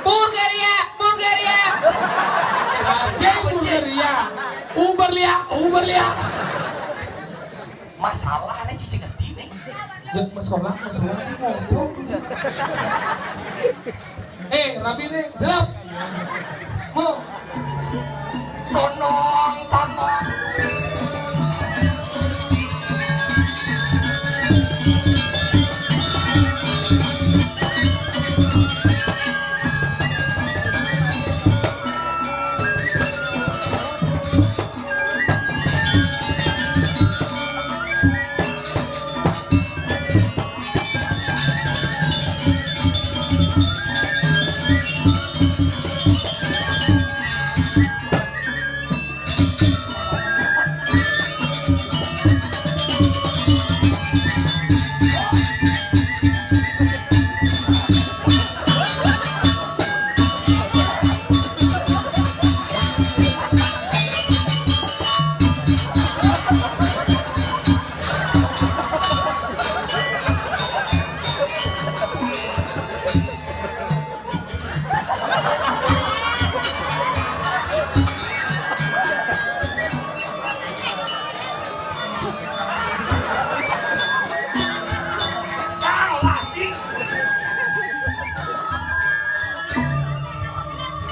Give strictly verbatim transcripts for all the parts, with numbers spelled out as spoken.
Burgeria, Burgeria. Aja Burgeria. Uber lia, Uber lia. Masalah nih, cici ngerti nih. Ya, masalah, masalah ini ngomong. Eh, rapi nih, siap. Mau. Tonong, tonong.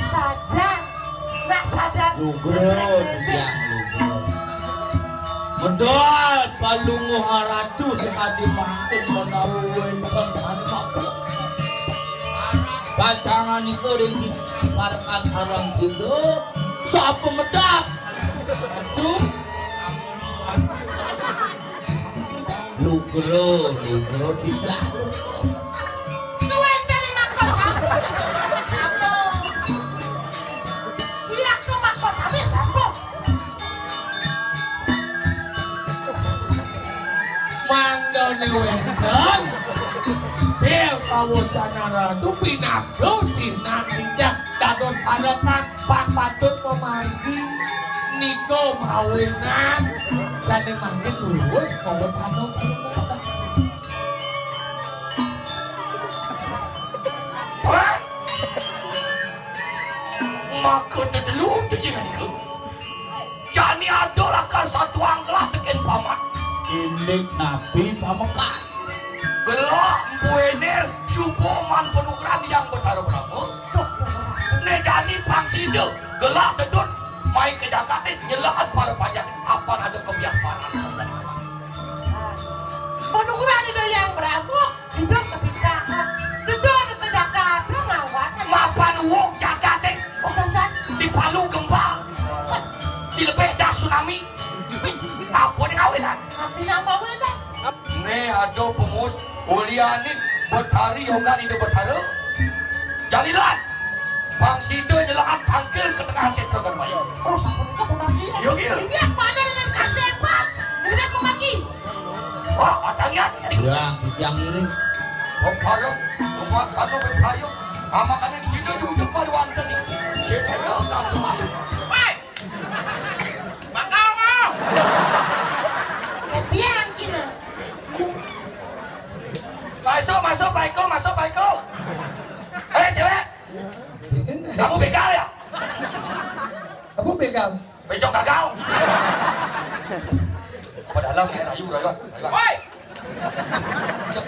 Sajan, nak sajan. Lugro, ya, lugro. Medal palungguh ratu sekadi mangkin menawi wénten anak. Pacangan iku ring parekan sareng kita. Sapa medal? Aduh. Lugro, lugro tidak. Suwén dari makos. Iya, ke makos habis sambung. Mangdané wénten. Déwa Wacana Ratu pinaka Cina indah dados parekan pang patut pamargi nika mawinan sané mangkin lurus mawacana. Maka tetelu tejingan iku. Jani ada lakar satuang gelah tekén paman. Indik napi pamekas? Gelah Empu Enir suba man panugrahan Hyang Betara Brahma. Né jani pang sida gelah tedun mai ka jagaté nyelehang para panyakit apan ada kebiasaan. Panugrahan Ida Hyang Brahma. Hidup ketika dedon ke jagat, lu ngawat. Mapan uwung jagaté. Oh, tenan. Di Palu gempa. Di lebih dah tsunami. Apa ning awinan? Tapi napa wénten? Né ada pemus ulianing Betari yogan Ida Betara. Jalilan. Pang sida nyelehang tangkil ka tengah sétra Garbaya. Oh, sapunika pemanggi. Iya, iya. Iya, pada dengan kasih apa? Dengan pemanggi. Wah, atangian. Iya, yang ini. Oh, karo, rumah sanu berkayu. Amakaning sida diujuk pada wonten. Sida yo tak semali. Woi! Bakal mau. Kepiang cina. Masuk, masuk, Pak Iko, masuk, Pak Iko. Eh, cewek. Kamu begal ya? Apa begal? Becok gagal. Apa dalam ya, ayu, ayu, ayu. Woi!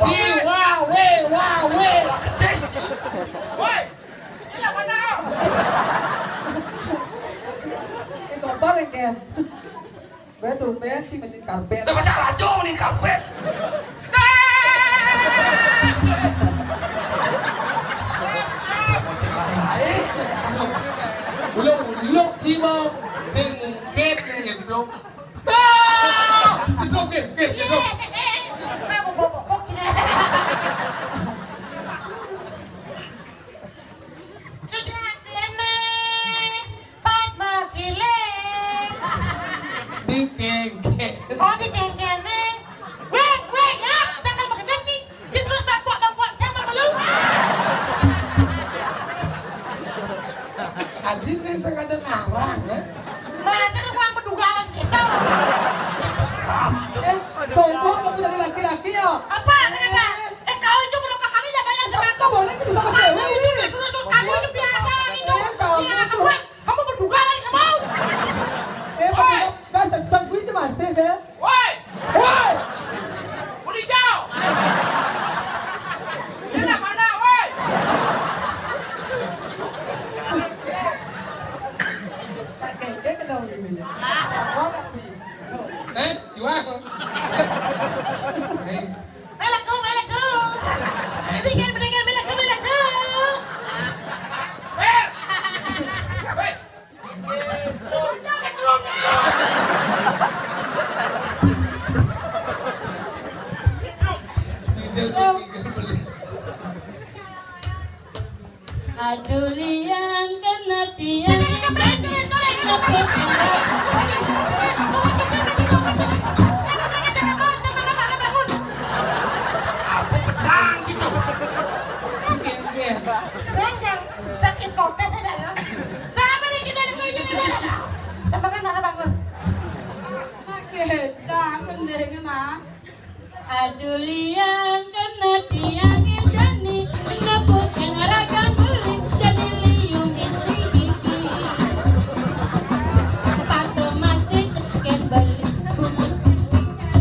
Wih, wah, wih, wah, wih. Woi! Ini apa dah? Ini kompor ya, Ken? Gue tumben sih mending karpet. Lah, masa raja mending karpet? Uluk-uluk sih, Bang. Sing mungkin yang nyeblok. Ah! Nyeblok, nyeblok, nyeblok. Aku bobok-bobok sini. Sudah, Leme. Padma Giling. Di kéngkén. Oh, di kéngkéné. Wéh, wéh, ya, jangan begitu sih. Dia terus tampok-tampok sama lu. Adi ini sekadar ngarang, ya. Macam orang pedugalan kita. Eh, sombong kamu jadi laki-laki ya? Apa? Kenapa? Eh, kau itu berapa kali dah bayar sama aku? Apa boleh kita sama Mendingan, mendingan, meleku, meleku. Aduh, liang kena tiang. Apa petang gitu? Iya, iya. Saya yang cek info saya dah ya. Sama nih kita lihat ini. Sama kan anak bangun. Oke, bangun deh, kena. Aduh, liang kena tiang jani, ngapuk yang ragang beli, jadi liung istri gigi. Pakai masih ken beli, bungut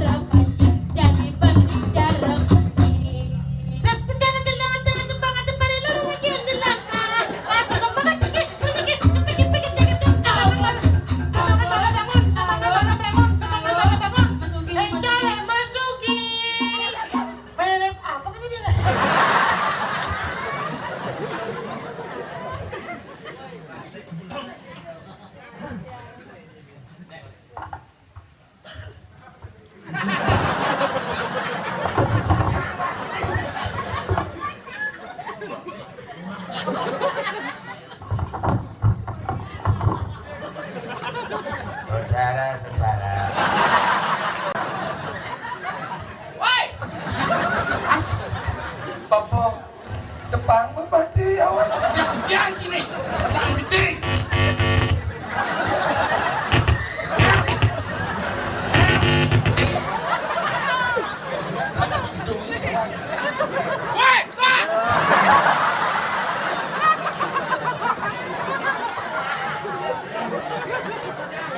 rapat, jadi beli cara putih. Tapi jangan, jangan, jangan, jangan, jangan, jangan, lagi yang jelas. Saudara-saudara. Woi! Bapak, depan mati awak. Ya, ya, sini. Jangan gede. Woi, kok!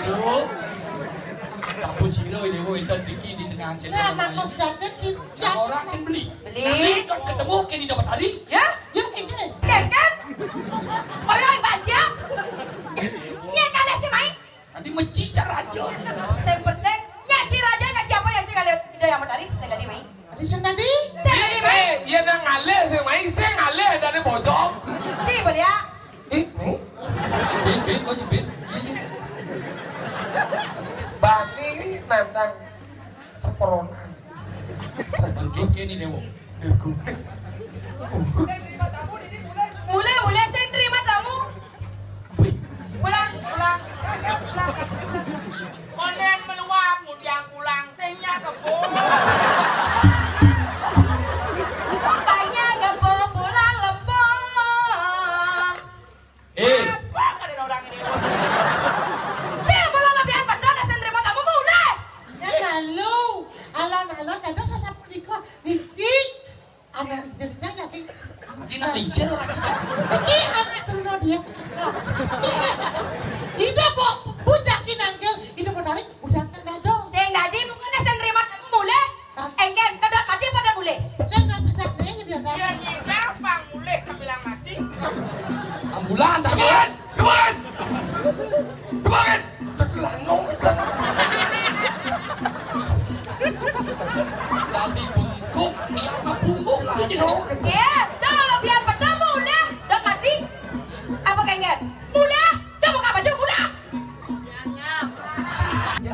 Duh. Campur sira ini, woi, entar diki di tengah sini. Lah, maksudnya, Cin, ya, orang kan beli. Beli. Tapi kan ketemu, kayak di dapat hari. Ya? Ya, ini. Kan, kan? Orang baca. Nya kalian si Mai. Nanti meci cak raja. Saya penting. Nya si raja, nya siapa yang si kalian? Ida yang matahari, saya tadi Mai. Tadi saya tadi. Saya tadi Mai. Eh, iya nang ngalih, saya Mai, saya ngalih dari bojong. Si belia. Eh, Mai. Bin, bin, kau si bin. Bin, bin. Bani nantang seperonan. Seperti ini, Dewo. Mulai, mulai, saya nerima tamu. Pulang, pulang. Pulang. Konen meluap, mudian pulang, sing nya kebo. Banyak kebo pulang lempong. Eh. Apa kalian orang ini? Cil, bola lebihan bener, saya nerima tamu, mulai. Ya, lalu, alon-alon, ada sesapu di kok. Niki. Anak lincir, ya, ya, Ki. Iki nak lincir ora iki. Iki anak turun dia. Ini kok bocah ki nangkil, ini menarik, udah kan dado. Sing dadi bukannya sing nerima tamu mulai. Hah? Engken, kedot mati pada mulai. Sing nak pecat nih, biasa. Iya, iya, gampang mulai, kebilang mati. Ambulan, tak ambulan. Kemarin! Kemarin! Tegelan nonton. Tapi bungkuk, tiap mah bungkuk lah. Ya, dah kalau biar betul mulai, dah mati. Apa kengken? Mulai, dah buka baju mulai.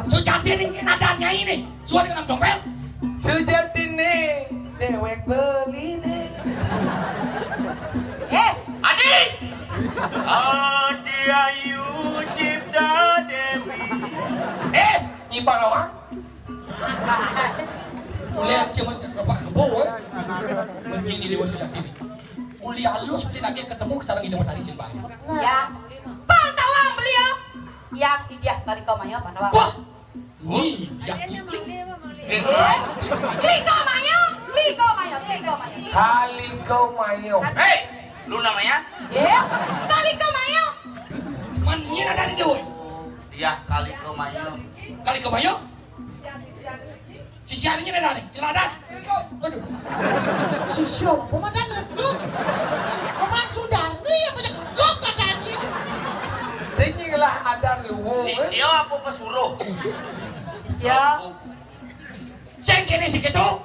Sujati nih, nadanya ini. Suara kena dompet. Sujati nih, dewek beli nih. Eh, Adi! Adi Ayu Cipta Dewi. Eh, nyimpang awak. Mulai aja mas, bapak kebo, eh. Begini Dewa Sujati ini. Mulai halus, mulai lagi ketemu, sekarang ini matahari simpang. Ya. Pantawa beliau. Yang idiah kali kau mayo, pantawa. Wah, Nih, ya. Kliko mayo, kliko mayo, kliko mayo, kliko mayo. Kaliko mayo. Hei, lu namanya? Ya, kaliko mayo. Man, ini ada di Dewa. Iya, kaliko mayo. Kaliko mayo? Sisi adanya ada nih, silakan. Aduh. Sisi apa? Mana ngerti? Orang Sundari apa yang ngerti katanya? Sing ngelah adan luwu. Sisya apa pesuruh? Sisya. Sing kene sing ketu.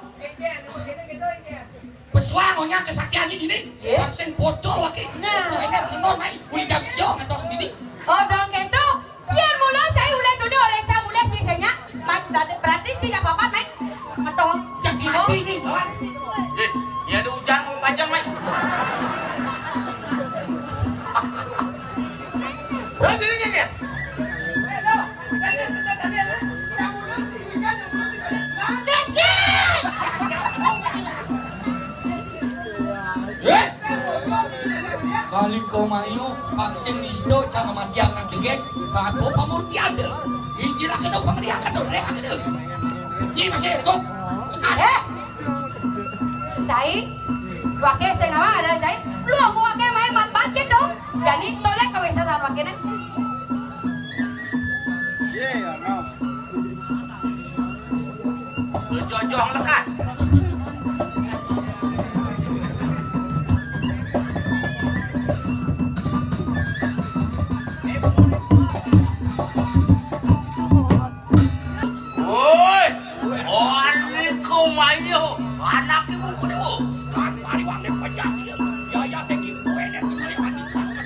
Pesuruh. Wah, ngonya kesaktian ini. Iya. Vaksin bocor waké. Nah. Ini menor, mai. Udah jam sia ngantos ini. Oh, dong gitu. Biar mula saya ulah dulu oleh cang ulah sih saya. Mat, berarti sih apa-apa, mai. Ngetong. Cak ini, kawan. Eh, ya ada hujan mau panjang, mai. Berarti ini ya? Eh? Kali kau mayu, vaksin nisto, sama mati akan jegek, kado pamurti ada. Injil akan dong, pameri akan dong, reh akan dong. Ini masih ada kok. Eh, cai, waké sing awak ada cai. Lu mau waké main mat-mat gitu. Jadi tolek kau bisa sama waké nih. Jojoh lekas. Woi, oh, aniku mayu, anak ibu kudu. Kan pariwang pejah dia. Ya, ya, teki kuenet, ya, anika sama.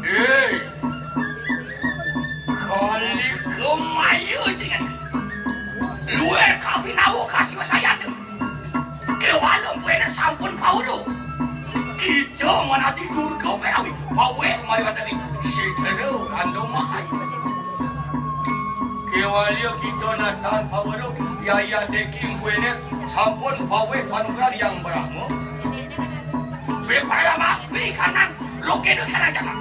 Hei, kali kemayu dengan luar kabinawo kasih saya tuh. Kewalem buena sampun paulu. Kita manati Durga Menawi. Paweh mari watani. Sidero Rando Mahayu. Kewalia kita natan paulu. Yaya deking buena sampun paweh panugrahan yang berahmu. Bepaya mah beri kanan. Loke do kana jaga.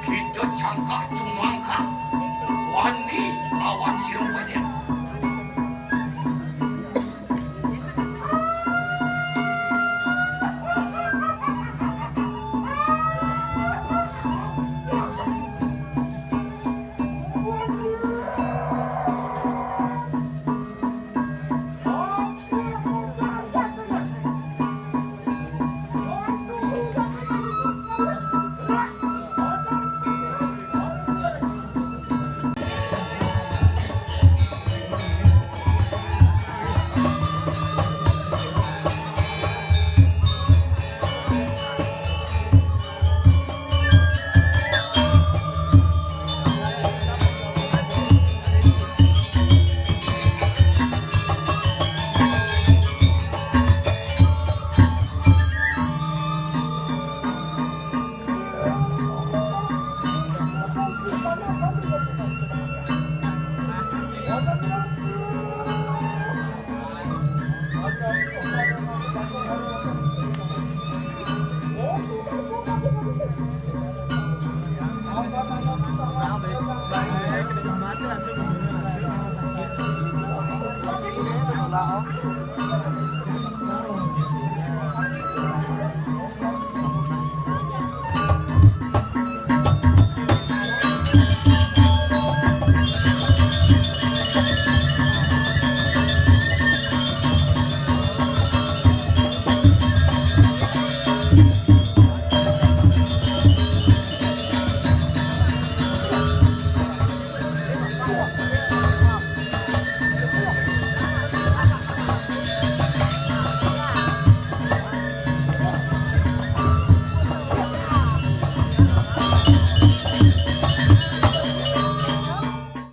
Kita cangkah cumangkah.